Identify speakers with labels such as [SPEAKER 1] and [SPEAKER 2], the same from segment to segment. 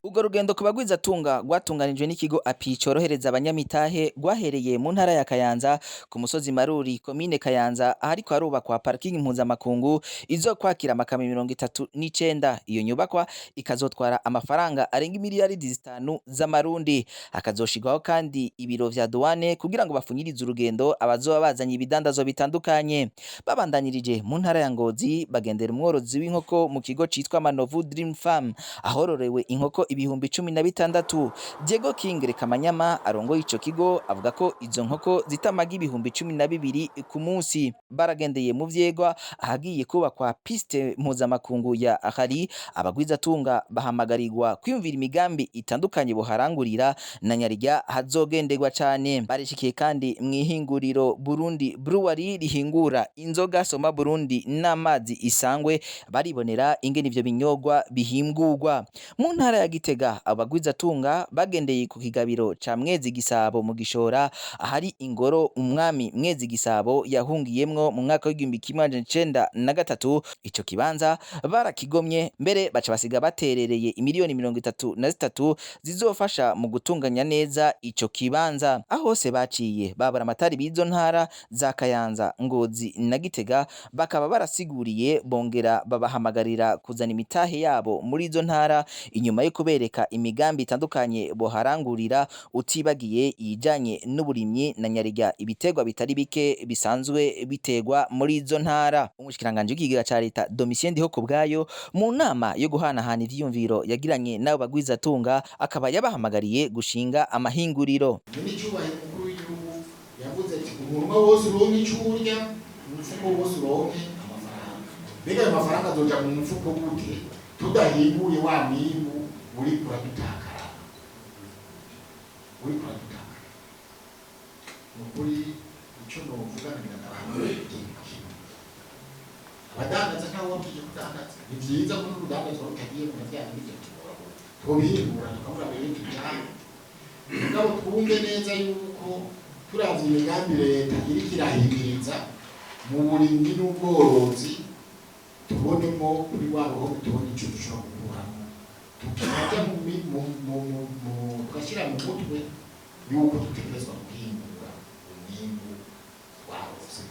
[SPEAKER 1] Urwo rugendo ku bagwizatunga rwatunganijwe n'ikigo API corohereza abanyamitahe, rwahereye mu ntara ya Kayanza ku musozi Maruri, komine Kayanza, ahariko harubakwa parking mpuzamakungu izokwakira amakamyo 39. Iyo nyubakwa ikazotwara amafaranga arenga 5 miliyaridi z'amarundi. Hakazoshirwaho kandi ibiro vya douane kugira ngo bafunyirize urugendo abazoba bazanye ibidandazwa bitandukanye. Babandanyirije mu ntara ya Ngozi, bagendera umworozi w'inkoko mu kigo citwa Manovu Dream Farm, ahororewe inkoko 16,000. Diego King Rekamanyama arongoye ico kigo avuga ko izo nkoko zita amagi 12,000 ku munsi. Baragendeye mu Vyegwa ahagiye kubakwa piste mpuzamakungu ya Ahari. Abagwizatunga bahamagarirwa kwiyumvira imigambi itandukanye boharangurira, na nyarirya hazogenderwa cane. Barishikiye kandi mw'ihinguriro Burundi Brewery rihingura inzoga Soma Burundi n'amazi Isangwe, baribonera ingene ivyo binyobwa bihingurwa. Mu ntara ya Gitega, abagwizatunga bagendeye ku kigabiro ca Mwezi Gisabo mu Gishora, ahari ingoro umwami Mwezi Gisabo yahungiyemwo mu mwaka w'1903. Ico kibanza barakigomye, mbere baca basiga baterereye imiliyoni 33 zizofasha mu gutunganya neza ico kibanza. Aho hose baciye, babura amatari b'izo ntara za Kayanza, Ngozi na Gitega bakaba barasiguriye, bongera babahamagarira kuzana imitahe yabo muri izo ntara, inyuma yo kubereka imigambi itandukanye boharangurira, utibagiye iyijanye n'uburimyi, na nyarirya ibiterwa bitari bike bisanzwe biterwa muri izo ntara. Umushikiranganji w'ikigega ca leta Domitien Ndihokubwayo, mu nama yo guhanahana ivyiyumviro yagiranye n'abo bagwizatunga, akaba yabahamagariye gushinga amahinguriro.
[SPEAKER 2] N'icyubahiro umukuru w'igihugu yavuze ati: "Umunwa wose uronke icyo urya, umufuko wose uronke amafaranga." Mbega ayo mafaranga azoja mu mufuko gute tudahinguye wa mwimbu uriko uradutakara, uriko uradutakara? Ni ukuri, icyo novuga ngira abantu ikintu kimwe: abadandaza, ntawe wabwiye kudandaza. Ni vyiza ko n'urudandazwa rutagiye mu vya bindi tubihingura, tukabura rero tujyane. Mugabo twumve neza yuko turavye imigambi leta iriko irahimiriza mu burimyi n'ubworozi, tubonemo kuri wa ruhome, tubone ico dushobora gukuramo, tukaja tugashyira mu mutwe yuko dutegerezwa guhingura umwimbu twarose.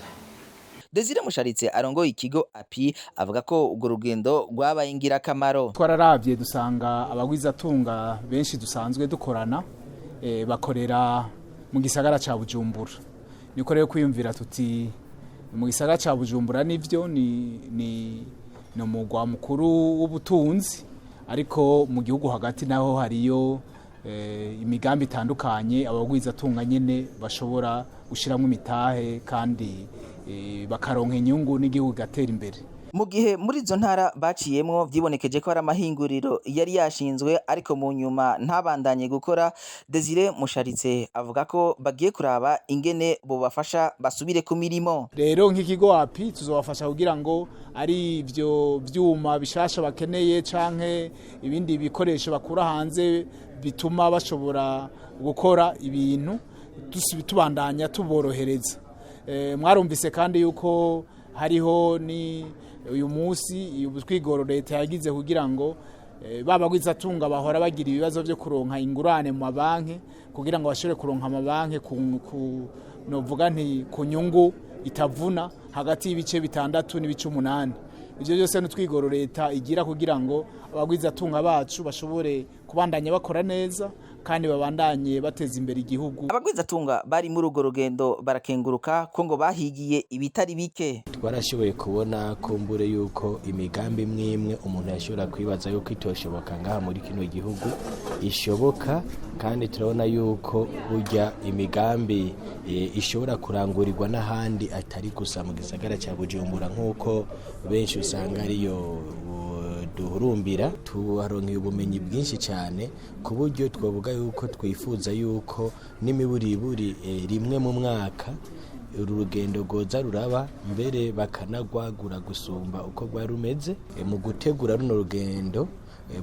[SPEAKER 1] Desire Musharitse arongoye ikigo API avuga ko urwo rugendo rwabaye ingirakamaro.
[SPEAKER 3] Twararavye dusanga abagwizatunga benshi dusanzwe dukorana bakorera mu gisagara ca Bujumbura. Niko rero kwiyumvira tuti mu gisagara ca Bujumbura nivyo ni umugwa mukuru w'ubutunzi, ariko mu gihugu hagati naho hariyo imigambi itandukanye abagwizatunga nyene bashobora gushiramwo imitahe kandi bakaronka inyungu n'igihugu kigatera imbere.
[SPEAKER 1] Mu gihe muri izo ntara baciyemwo vyibonekeje ko hari amahinguriro yari yashinzwe ariko mu nyuma ntabandanye gukora, Desire Musharitse avuga ko bagiye kuraba ingene bobafasha basubire ku mirimo.
[SPEAKER 3] Rero nk'ikigo API tuzobafasha kugira ngo ari ivyo vyuma bishasha bakeneye canke ibindi bikoresho bakura hanze bituma bashobora gukora ibintu, tubandanya tuborohereza. Mwarumvise kandi yuko hariho ni uyu munsi ubutwigoro leta yagize kugira ngo babagwizatunga bahora bagira ibibazo byo kuronka ingurane mu mabanki, kugira ngo bashobore kuronka amabanki ku novuga nti ku nyungu itavuna hagati y'ibice 6 n'ibice 8. Ivyo byose n'utwigoro leta igira kugira ngo abagwizatunga bacu bashobore kubandanya bakora neza kandi babandanye bateza imbere igihugu.
[SPEAKER 1] Abagwizatunga bari muri urwo rugendo barakenguruka ko ngo bahigiye ibitari bike.
[SPEAKER 4] Twarashoboye kubona kumbure yuko imigambi imwe imwe umuntu yashobora kwibaza yuko itoshoboka ngaha muri kino gihugu ishoboka, kandi turabona yuko burya imigambi ishobora kurangurirwa n'ahandi atari gusa mu gisagara cya Bujumbura nk'uko benshi usanga ariyo duhurumbira. Tuharonkeye ubumenyi bwinshi cyane, ku buryo twavuga yuko twifuza yuko n'imiburiburi rimwe mu mwaka uru rugendo rwoza ruraba, mbere bakanagwagura gusumba uko rwari rumeze. Mu gutegura runo rugendo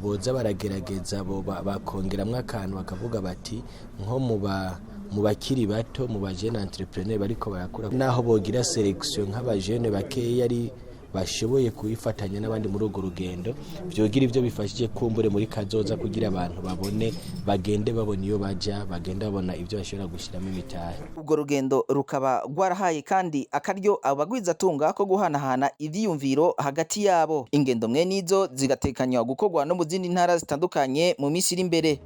[SPEAKER 4] boza baragerageza bakongeramwo akantu, bakavuga bati nko mu bakiri bato, mu bajene entrepreneur bariko barakura, naho bogira sélection nk'abajene bakeya ari bashoboye kuyifatanya n'abandi muri urwo rugendo, vyogira ivyo bifashije kumbure muri kazoza, kugira abantu babone, bagende babona iyo baja, bagende babona ivyo bashobora gushiramo imitahe.
[SPEAKER 1] Ubwo rugendo rukaba rwarahaye kandi akaryo abagwizatunga ko guhanahana ivyiyumviro hagati yabo. Ingendo mwe nizo zigatekanywa gukorwa no mu zindi ntara zitandukanye mu minsi iri imbere.